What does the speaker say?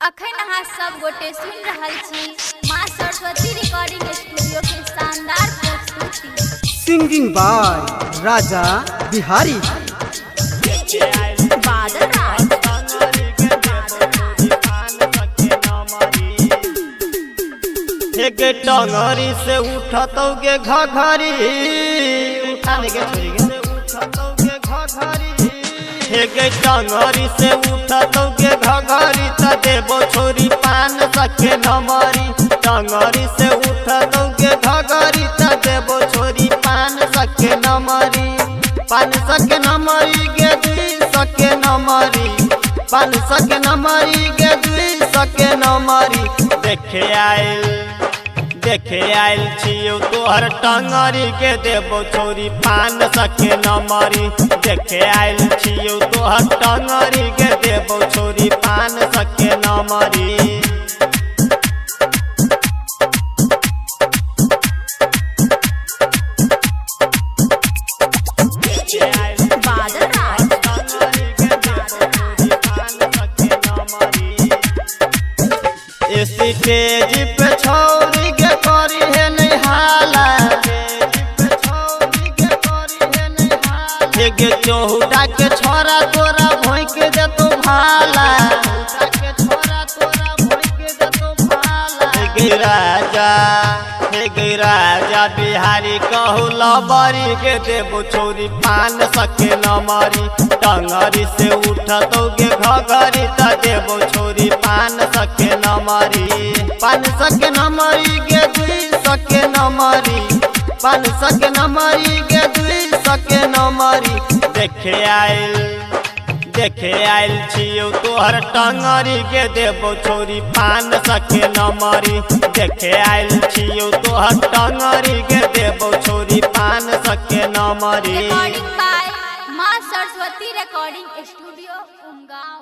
अखन अहाँ सब गोटे सुनि रहल छी माँ सरस्वती रिकॉर्डिंग स्टूडियो के शानदार प्रस्तुति। सिंगिंग बाय राजा बिहारी। बादल राज। एक टंगरी से उठतौ गे घघरी, उठा ले गे छोरी गे, उठतौ गे घघरी। एक टंगरी से उठतौ गे घघरी त देबो छोरी पान सके नमरी। टंगरी से उठतौ गे घघरी त देबो छोरी पान सके नमरी। पान सके नमरी गे दुई सके नमरी, पान सके नमरी गे दुई सके नमरी। देखे आयल, देखे आयल छियौ तोहर टंगरी के देबो छोरी पान सके नमरी। देखे आयल छियौ तोहर टंगरी के देबो छोरी पान सके नमरी। बादल राज। स्टेज पे छौरी के करी है नहीं हाला, गे चौहुटा के छोरा तोरा भोंक देतो भाला, गे राजा, गे राजा बिहारी कहू लबरी के देबो छोरी पान सके नमरी। टंगरी से उठतौ गे घघरी त देबो छोरी पान सके नमरी। पान सके नमरी गे दुई सके नमरी, पान सके नमरी गे दुई सके नमरी। देखे आयल, देखे आयल छियौ तोहर टंगरी के देबो छोरी पान सके नमरी। देखे आयल छियौ तोहर टंगरी के देबो छोरी पान सके नमरी। रिकॉर्डिंग बाय माँ सरस्वती रिकॉर्डिंग स्टूडियो उमगांव।